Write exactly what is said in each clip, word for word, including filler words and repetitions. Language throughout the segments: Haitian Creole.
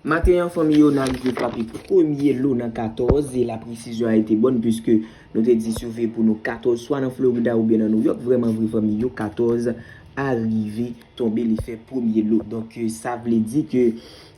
Maten an, fanmi yo, n a rive frape premye lo nan katòz, e la précision a été bonne, puisque nou te di surveiller pou nou katòz, swa nan Florida oubyen nan New York. Vrèman vre, fanmi yo, katòz a rive tonbe, li fè premye lo. Donk, euh, sa vle di ke,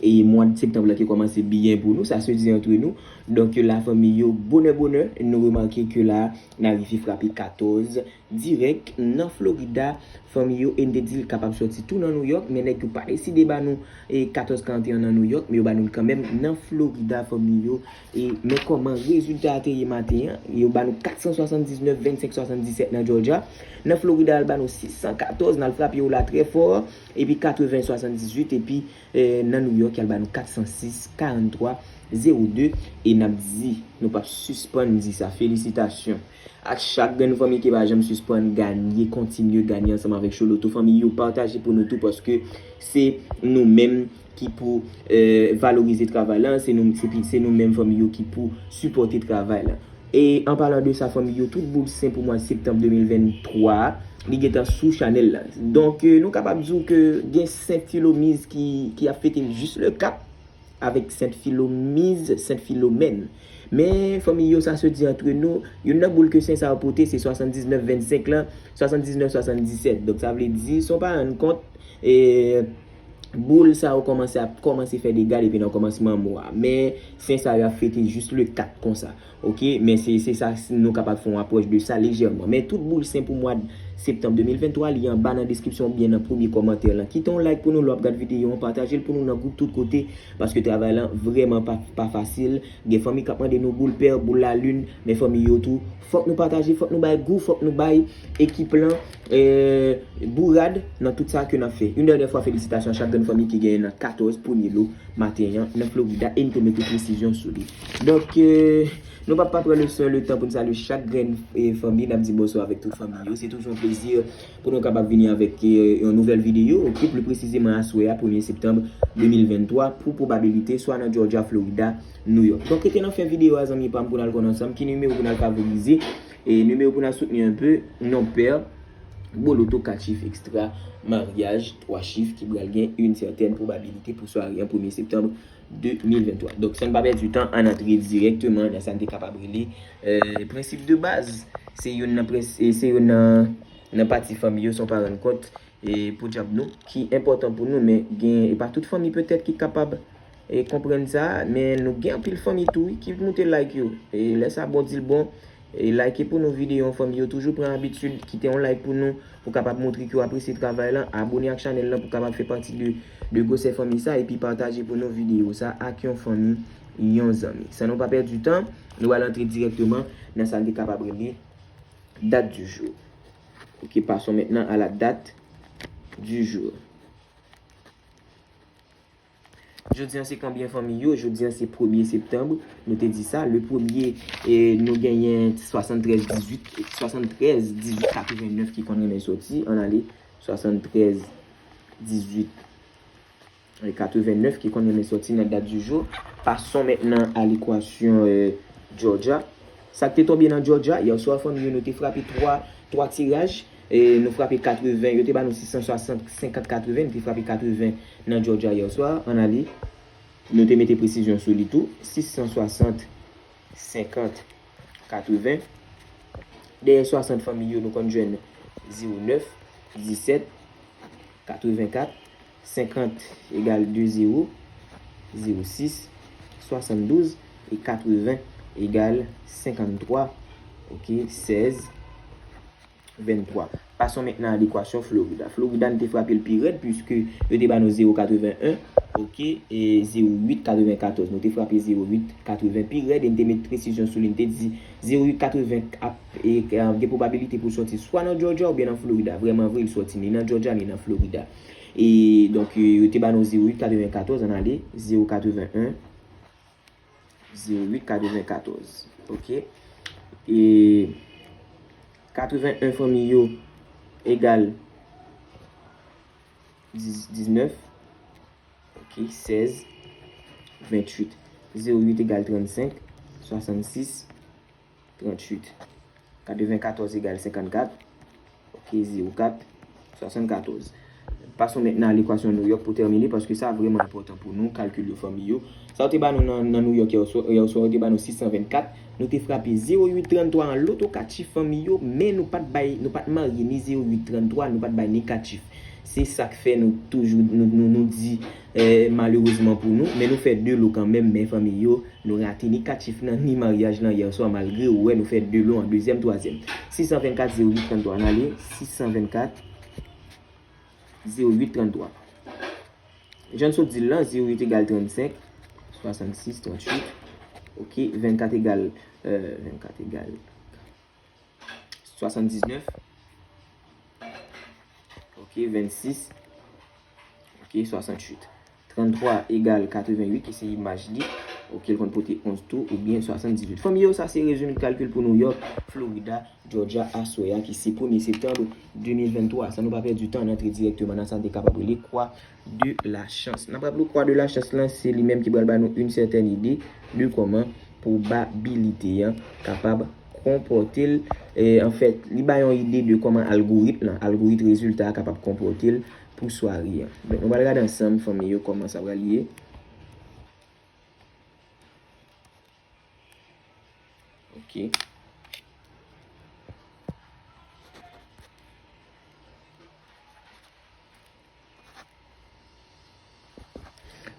e mwa septanm lan ki kòmanse byen pou nou, sa se di antre nou. Donk, euh, la, fanmi yo, bonè, bonè, nou remake ke la, n a rive frape katòz dirèk nan Florida, fanmi yo, e n te di l kapab sòti tou nan New York, men nèg yo pa deside ba nou, e, katòz karant et un nan New York, men yo ba nou l kanmenm nan Florida, fanmi yo. E men kòman rezilta a te ye maten an, yo ba nou kat san swasanndiznèf, vennsenk swasanndisèt nan Georgia. Nan Florida, yo ba nou sis san katòz, n al frape yo la trè fò, epi katreven swasanndizuit, epi, e, nan New York, yo ba nou kat san sis, karanntwa, zewo de, e n ap di, nou p ap sispann di sa. Felisitasyon ak chak grenn fanmi ki pa janm sispann ganye, kontinye ganye ansanm avèk Choloto. Fanmi yo, pataje pou nou tou, paske se nou menm ki pou, eh, valorize travay la, se nou, se pi, se nou menm fanmi yo ki pou sipòte travay la. E an palan de sa, fanmi yo, tout boul sen pou mwa septanm de mil venntwa, li gentan sou chanèl la. Donk, eh, nou kapab di w ke gen Sent Filomiz ki, ki ap fete l jis le kat, avèk Sent Filomiz, Sent Filomèn. Men, fanmi yo, sa se di antre nou, youn nan boul ke sen sa yo pote, se swasanndiznèf vennsenk lan, swasanndiznèf swasanndisèt. Donk, sa vle di, si w pa rann kont, e, boul sa yo kòmanse ap kòmanse fè dega depi nan kòmansman mwa. Men, sen sa yo ap fete jis le kat konsa. Oke, men se, se sa, nou kapab fè yon apwòch de sa lejèman. Men tout boul sen pou mwa septanm de mil venntwa, li anba nan deskripsyon oubyen nan premye kòmantè lan. Kite yon like pou nou, lè w ap gad videyo an, pataje l pou nou nan gwoup tout kote, paske travay lan vrèman pa, pa fasil. Gen fanmi k ap mande nou boul pè, boul lalin, men fanmi yo tou, fòk nou pataje, fòk nou bay gou, fòk nou bay ekip lan, eh, bourad nan tout sa ke n ap fè. Yon dènyè fwa, felisitasyon a chak grenn fanmi ki genyen nan katòz premye lo maten an nan Florida, e n te mete presizyon sou li. Donk, eh, nou p ap pa pran le, le tan pou n salye chak grenn, eh, fanmi, n ap di bonswa avèk tout fanmi yo. Se toujou yon plezi pou nou kapab vini avèk, eh, yon nouvèl videyo, oke, pli presizeman aswè a, premye septanm de mil venntwa, pou pwobabilite swa nan Georgia, Florida, New York. Donk, rete nan fen videyo a, zanmi pa m, pou n al konn ansanm ki nimewo pou n al favorize, e nimewo pou n al soutni enpe, non pè, boloto kat chif ekstra, maryaj twa chif ki pral gen yon sètèn pwobabilite pou sware an premye septanm de mil venntwa. Donk, san n pa pèdi tan, ann antre dirèkteman nan sa n te kapab rele, eh, prensip de baz. Se youn nan prens-, e se youn nan, nan pati fanmi yo, san w pa rann kont, e podyab nou, ki enpòtan pou nou, men gen, e pa tout fanmi petèt ki kapab, e konprann sa, men nou gen anpil fanmi tou, wi, ki moute like yo. E lè sa bon, di l bon, e like pou nou videyo an, fanmi yo, toujou pran abitid, kite yon like pou nou, pou kapab montre ke w apresye travay lan, abone ak chanèl lan pou kapab fè pati de, de gwosè fanmi sa, epi pataje pou nou videyo sa ak yon fanmi, yon zanmi. San nou pa pèdi tan, nou al antre dirèkteman nan sa n te kapab rele date du jour. Ok, passons maintenant à la date du jour. Jodi an se konbyen fanmi yo? Jodi an se premye septanm. Nou te di sa, le premye, e, nou genyen swasanntrèz dizuit, swasanntrèz dizuit katrevennèf ki konn renmen sòti. Ann ale, swasanntrèz dizuit, e, katrevennèf ki konn renmen sòti nan date du jour. Passons maintenant à l'équation, e, Georgia. Sa k te tonbe nan Georgia, yè swa, fanmi yo, nou te frape twa, twa tiraj. E nou frape katreven, yo te ba nou sis san swasant, senkant katreven, nou te frape katreven nan Georgia yè swa, ann ale. Nou te mete presizyon sou li tou, sis san swasant, senkant, katreven. Dèyè swasant fanmi yo, nou konn jwenn zewo nèf, disèt, katreven kat, senkant egal de zewo, zewo sis, swasanndouz, e katreven egal senkanntwa, ok, sèz, venntwa. Passons maintenant à l'équation Florida. Florida, nou te frape l pi rèd, puiske yo te ba nou zewo katreven en, ok, e zewo uit katreven katòz. Nou te frape zewo uit katreven pi rèd, e n te met presizyon sou li. N te di zewo uit katreven ap, e, e, gen pwobabilite pou l sòti swa nan Georgia oubyen nan Florida. Vrèman vre, li sòti ni nan Georgia, ni nan Florida. E, donk, e, yo te ba nou zewo uit katreven katòz, ann ale, zewo katreven en, zewo uit katreven katòz. Ok? E katreven en fanmi yo egal diz, diznèf. Ok, sèz, venntuit. Zewo uit egal trannsenk, swasannsis, tranntuit. Katreven katòz egal senkannkat. Ok, zewo kat, swasannkatòz. Passons maintenant à l'équation New York pou tèmine, paske sa vrèman enpòtan pou nou, kalkil yo fanmi yo. Sa yo te ba nou nan, nan New York yè swa, yè swa, yo te ba nou sis san vennkat. Nou te frape zewo uit tranntwa an loto kat chif fanmi yo, men nou pa t bay, nou pa t marye ni zewo uit tranntwa, nou pa t bay ni kat chif. Se sa k fè nou toujou, nou, nou, nou di, eh, malerezman pou nou, men nou fè de lo kanmenm, men fanmi yo, nou rate ni kat chif nan, ni maryaj lan yè swa, malgre ou wè nou fè de lo an dezyèm, twazyèm. Sis san vennkat zewo uit tranntwa, n ale, sis san vennkat zewo uit tranntwa. Jan n sot di l lan, zewo uit egal trannsenk, swasannsis, tranntuit. Ok, vennkat egal, euh, vennkat egal swasanndiznèf. Ok, vennsis. Ok, swasanntuit. Tranntwa egal katrevennuit, ki se imaj li. Ok, l konn pote onz tou, oubyen swasanndizuit. Fanmi yo, sa se rezime kalkil pou New York, Florida, Georgia, aswè a, ki se premye septanm de mil venntwa. San nou pa pèdi tan, n antre dirèkteman nan sa n te kapab rele kwa de la chans. N ap raple w, kwa de la chans lan, se li menm ki pral ba nou yon sètèn ide de kòman pwobabilite an kapab konpòte l. E, anfèt, li ba yon ide de kòman algorit lan, algorit rezilta a kapab konpòte l pou sware an. Donk, nou pral gade ansanm, fanmi yo, kòman sa pral ye. Ok.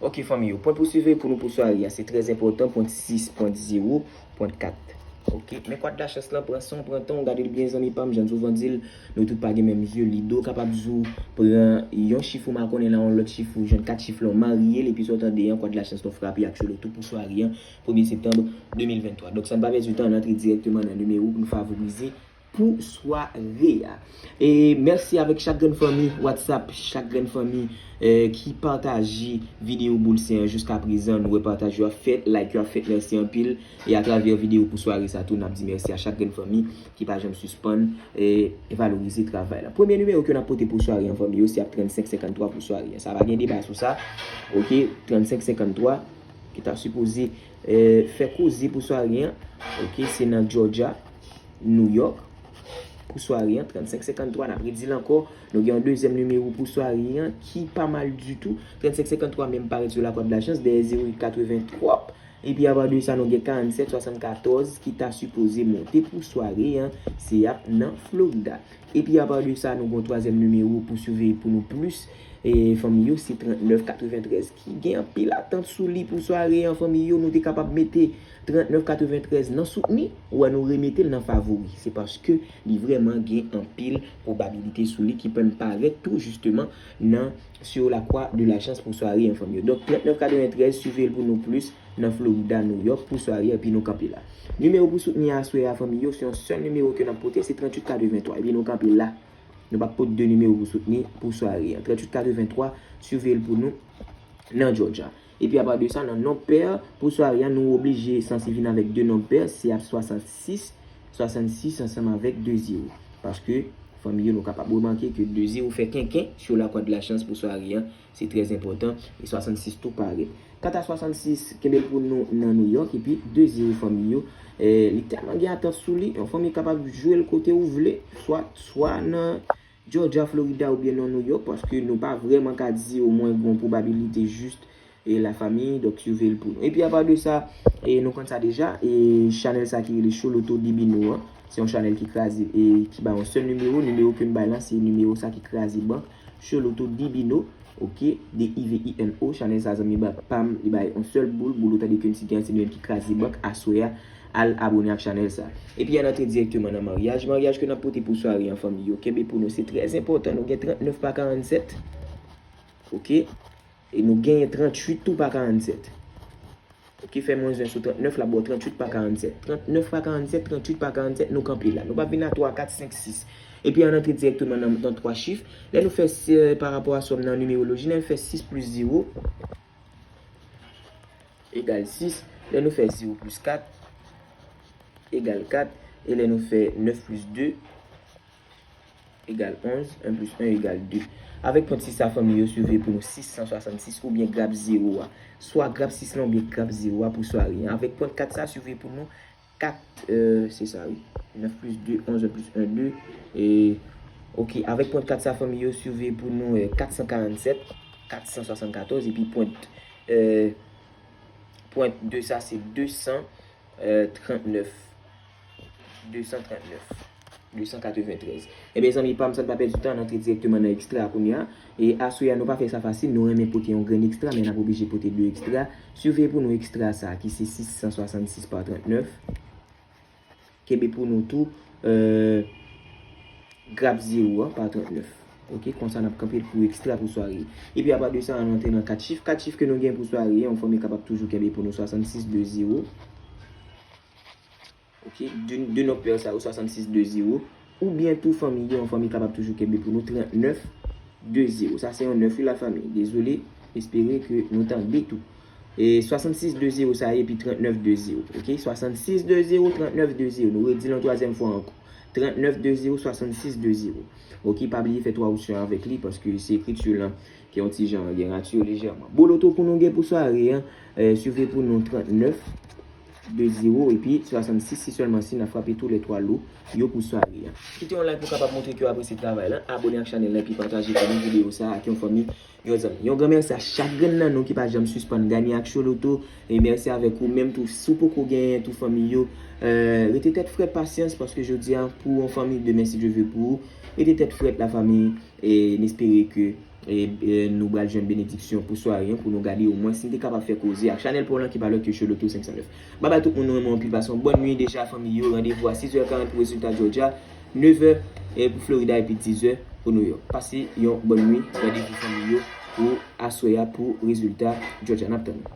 Ok, fanmi yo, pwen pou siveye pou nou pou sware a, se trè enpòtan, pwen sis, pwen zewo, pwen kat. Ok, men kwa de la chans lan, pran san w, pran tan w, gade l byen, zanmi pa m, jan m souvan di l, nou tout pa gen menm zye, lide w kapab di w pran yon chif ou makonnen la, yon lòt chif ou jwenn kat chif la, w marye l, epi sa w tande an, kwa de la chans lan frape ak chou loto pou sware an, premye septanm de mil venntwa. Donk, san n pa pèdi tan, n antre dirèkteman nan nimewo pou nou favorize pou sware a. E mèsi avèk chak grenn fanmi WhatsApp, chak grenn fanmi, eh, ki pataje videyo boul sen an jiska prezan. Nou wè pataj yo ap fèt, like yo ap fèt, mèsi anpil. E atravè videyo pou sware sa tou, n ap di mèsi a chak grenn fanmi ki pa janm sispann, eh, valorize travay la. Premye nimewo ke n ap pote pou sware an, fanmi yo, se ap trannsenk senkanntwa pou sware an. Sa pa gen deba sou sa. Ok, trannsenk senkanntwa ki ta sipoze, eh, fè koze pou sware an. Ok, se nan Georgia, New York, pou sware an, trannsenk senkanntwa. N ap redi l ankò. Nou gen yon dezyèm nimewo pou sware an ki pa mal ditou. Trannsenk senkanntwa menm parèt sou lakwa de la chans, dèyè zewo uit katreven twòp. Epi apa de sa, nou gen karannsèt swasannkatòz ki ta sipoze monte pou sware an. Se ap nan Florida. Epi apa de sa, nou gen yon twazyèm nimewo pou siveye pou nou plis, e, fanmi yo, se trannèf katreventrèz ki gen anpil atant sou li pou sware an, fanmi yo. Nou te kapab mete trannèf katreventrèz nan soutni, ou wè nou remete l nan favori. Se paske li vrèman gen anpil pwobabilite sou li ki pral parèt tou jisteman nan sur la croix de la chance pou sware an, fanmi yo. Donk, trannèf katreventrèz, siveye l pou nou plis nan Florida, New York, pou sware an, epi nou kanpe la. Nimewo pou soutni aswè a, fanmi yo, se yon sèl nimewo ke n ap pote, se tranntuit katrevenntwa, epi nou kanpe la. Nou p ap pote de nimewo pou soutni pou sware an. Tranntuit katrevenntwa, siveye l pou nou nan Georgia. Epi apa de sa, nan nonb pè pou sware an, nou oblije sanse vin avèk de nonb pè, se ap swasannsis, swasannsis ansanm avèk de zewo. Paske, fanmi yo, nou kapab remake ke de zewo fè kenken sur la croix de la chance pou sware an, se trè enpòtan, e swasannsis tou parèt. Kanta swasannsis, kenbe l pou nou nan New York, epi de zewo fanmi yo, eh, li tèlman gen atant sou li, yon fanmi kapab jwe l kote ou vle, swa, swa nan Georgia, Florida oubyen nan New York, paske nou pa vrèman ka di omwen gen yon pwobabilite jis, e la fanmi, donk siveye l pou nou. Epi apa de sa, e nou konn sa deja, e chanèl sa ki rele Show Loto Dibino an, se yon chanèl ki kraze, e ki bay yon sèl nimewo, nimewo ke m bay lan, se nimewo sa ki kraze bank, Show Loto Dibino, ok, D I V I N O, chanèl sa zanmi ba-, pa m, li bay yon sèl boul, boul ou tande ke m site an, se li menm ki kraze bank, aswè a, al abone ak chanèl sa. Epi ann antre dirèkteman nan maryaj. Maryaj ke n ap pote pou sware an, fanmi yo. Kenbe pou nou, se trè enpòtan. Nou gen trannèf pa karannsèt. Ok? E nou genyen tranntuit tou pa karannsèt. Ok, fè mwens ven sou trannèf, l ap ba w tranntuit pa karannsèt. Trannèf pa karannsèt, tranntuit pa karannsèt, nou kanpe la. Nou p ap vin a twa, kat, senk, sis. Epi ann antre dirèkteman nan, nan twa chif. Lè nou fè, eh, pa rapò a sòm nan nimeroloji, lè nou fè sis plis zewo, egal sis. Lè nou fè zewo plis kat egal kat. E lè nou fè nèf plis de egal onz, en plis en egal de. Avèk pwent sis sa, fanmi yo, siveye pou nou sis san swasannsis oubyen graf zewo a. Swa graf sis lan oubyen graf zewo a pou sware an. Avèk pwent kat sa, siveye pou nou kat, euh, se sa, wi. Nèf plis de, onz, en plis en, de. E Ok, avèk pwent kat sa fanmi yo, si w vle pou nou, euh, kat san karannsèt, kat san swasannkatòz, epi pwent, euh, pwent de sa se de san trannèf. De san trannèf. De san katreventrèz. Ebyen zanmi pa m, san n pa pèdi tan, n antre dirèkteman nan ekstra kounye a. E aswè a nou pa fè sa fasil, nou renmen pote yon grenn ekstra, men n ap oblije pote de ekstra. Si w vle pou nou ekstra sa ki se sis san swasannsis pa trannèf. Kenbe pou nou tou, euh, grap zewo an pa trannèf. Ok, konsa n ap kanpe l pou ekstra pou sware. Epi apa de sa, ann antre nan kat chif. Kat chif ke nou gen pou sware an, yon fanmi kapab toujou kenbe pou nou swasannsis de zewo. Ok, de, de nonb pè sa yo, swasannsis de zewo. Oubyen tou fanmi, yon fanmi kapab toujou kenbe pou nou trannèf de zewo. Sa se yon nèf wi lafanmi. Dezole, espere ke nou tande tou. E swasannsis de zewo sa ye, epi trannèf de zewo. Ok, swasannsis de zewo, trannèf de zewo. Nou redi l yon twazyèm fwa ankò. Trannèf de zewo, swasannsis de zewo. Ok, pa bliye fè twa opsyon avèk li, paske se ekriti lan ki yon ti jan gen rati yo lejèman. Bon loto pou nou gen pou sware an, euh, si w vle pou nou trannèf de zewo epi swasannsis, se sèlman si n a frape tou lè twa lo yo pou sware an. Kite yon like pou w kapab montre ke w apresye travay lan, abone ak chanèl lan epi pataje pou nou videyo sa a ak yon fanmi, yon zanmi. Yon gran mèsi a chak grenn nan nou ki pa janm sispann gaye ak Choloto. E mèsi avèk ou menm tou, si w poko genyen tou fanmi yo, euh, rete tèt frèt, pasyans, paske jodi a pou yon fanmi, demen si Dye vle pou ou, rete tèt frèt lafanmi. E n espere ke, e, e, nou pral jwenn benediksyon pou sware an, pou nou gade omwen si n te kapab fè koze ak chanèl pa w lan ki pa lòt ke Choloto senk san nèf. Babay tout moun, nou renmen w anpil, pase yon bòn nwi deja fanmi yo. Randevou a sis è karant pou rezilta Georgia, nèf è, e, pou Florida epi diz è pou New York. Pase yon bòn nwi, randevou fanmi yo pou aswè a pou rezilta Georgia. N ap tann nou.